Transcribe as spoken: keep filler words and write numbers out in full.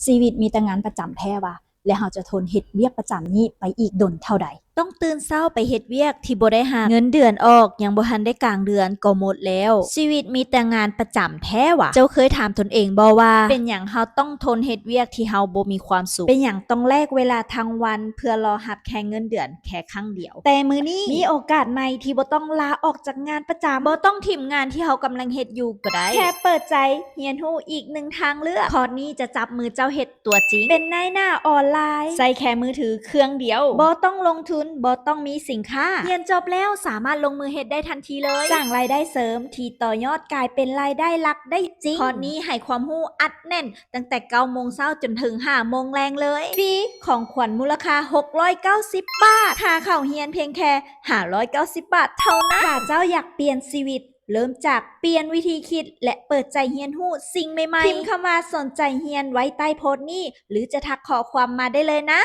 ชีวิตมีแต่งานประจำแท้วะ และเฮาจะทนเฮ็ดเวียกประจำนี้ไปอีกดนเท่าใด ต้องตื่นเช้าไปเฮ็ดเวียกที่บ่ได้หัก เงินเดือนออกยังบ่ทันได้กลางเดือนก็หมดแล้ว ชีวิตมีแต่งานประจำแท้วะ เจ้าเคยถามตนเองบ่ว่า เป็นหยังเฮาต้องทนเฮ็ดเวียกที่เฮาบ่มีความสุข เป็นหยังต้องแลกเวลาทั้งวันเพื่อรอรับแค่เงินเดือนแค่ครั้งเดียว แต่มื้อนี้มีโอกาสใหม่ที่บ่ต้องลาออกจากงานประจำ บ่ต้องถิ่มงานที่เฮากำลังเฮ็ดอยู่ก็ได้ แค่เปิดใจเรียนรู้อีกหนึ่งทางเลือก คอร์สนี้จะจับมือเจ้าเฮ็ด ตัวจริง เป็นนายหน้าออนไลน์ ใช้แค่มือถือเครื่องเดียว บ่ต้องลงทุน บ่ต้องมีสินค้า เรียนจบแล้วสามารถลงมือเฮ็ดได้ทันทีเลย สร้างรายได้เสริมที่ต่อยอดกลายเป็นรายได้หลักได้จริง คอร์สนี้ให้ความรู้อัดแน่น ตั้งแต่เก้าโมงเช้าจนถึงห้าโมงแลงเลย ฟรีของขวัญมูลค่า หกร้อยเก้าสิบ บาท ค่าเข้าเรียนเพียงแค่ ห้าร้อยเก้าสิบ บาทเท่านั้น ถ้าเจ้าอยากเปลี่ยนชีวิต เริ่มจากเปลี่ยนวิธีคิด และเปิดใจเรียนรู้สิ่งใหม่ๆ พิมพ์คำว่าสนใจเรียนไว้ใต้โพสต์นี้ หรือจะทักข้อความมาได้เลยนะ